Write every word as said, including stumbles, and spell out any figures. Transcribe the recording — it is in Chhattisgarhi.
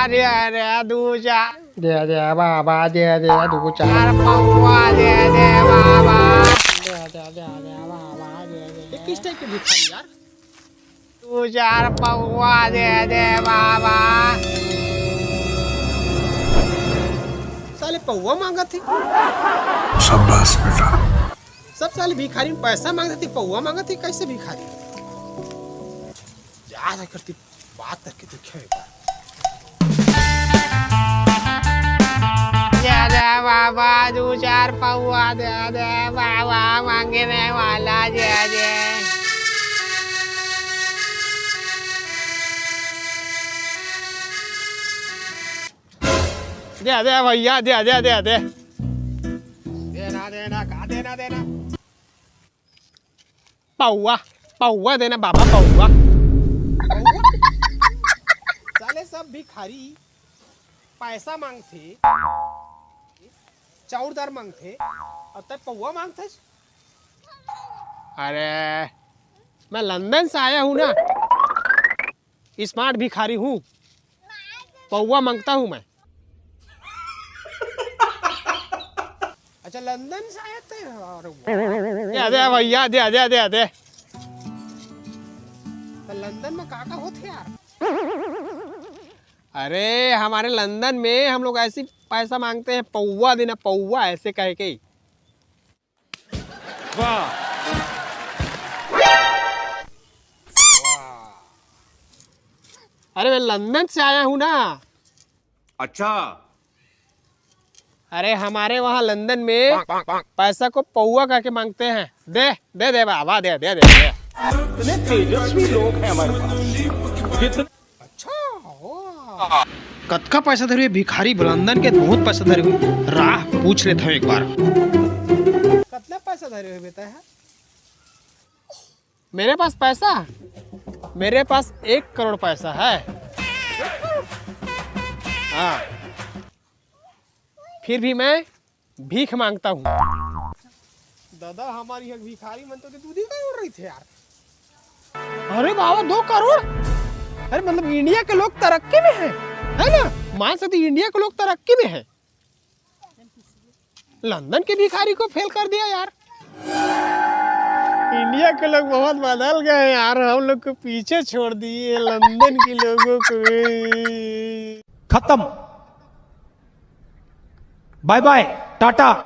दे दे दू चार। दे दे बाबा, दे दे दू चार। चार पौवा दे दे बाबा। दे दे दे दे बाबा, दे दे। ये किस टाइप के भिखारी यार? दू चार पौवा दे दे बाबा। साले पौवा मांगत हे। शाबाश बेटा। सब साले भिखारी पैसा मांगत हे, पौवा मांगत हे, कैसे भिखारी? जा जा करती बात करके देखियो एक बार। दे दे बाबा, दू चार पौवा दे दे बाबा, मांगने वाला दे दे। दे दे भैया, दे दे, दे दे। देना, देना, का देना, देना? पौवा, पौवा देना बाबा, पौवा। पौवा? साले सब भिखारी पैसा मांगथे, चाउर दार मांगथे, अउ तैं पौवा मांगथस? अरे, मैं लंदन से आया हूँ ना, स्मार्ट भिखारी हूँ, पौवा मांगता हूँ मैं। अच्छा, लंदन से आया थे? अरे वाह। दे दे भैया, दे दे, दे दे। तो लंदन में का का होथे यार? अरे, हमारे लंदन में हम लोग ऐसी पैसा मांगते हैं, पौवा देना, पौवा, ऐसे कह के। वाह। अरे, मैं लंदन से आया हूँ ना। अच्छा। अरे, हमारे वहाँ लंदन में पैसा को पौवा कह के मांगते हैं। दे, दे दे बाबा, दे दे दे दे। इतने तेजस्वी लोग हैं हमारे पास। अच्छा, वाह। कतका पैसा धरे हुए भिखारी? लंदन के बहुत पैसा धरे हुए। राह पूछ लेता हूँ एक बार। कतना पैसा धरे हुए बेटा है? मेरे पास पैसा, मेरे पास एक करोड़ पैसा है। हाँ, फिर भी मैं भीख मांगता हूँ। दादा, हमारे यहाँ भिखारी मन तो दू दू करोड़ रहिथे यार। अरे बाबा, दो करोड़? अरे मतलब इंडिया के लोग तरक्की में है, है ना? मान सकते इंडिया के लोग तरक्की में है, लंदन के भिखारी को फेल कर दिया यार। इंडिया के लोग बहुत बदल गए यार, हम लोग को पीछे छोड़ दिए लंदन के लोगों को। खत्म, बाय बाय, टाटा।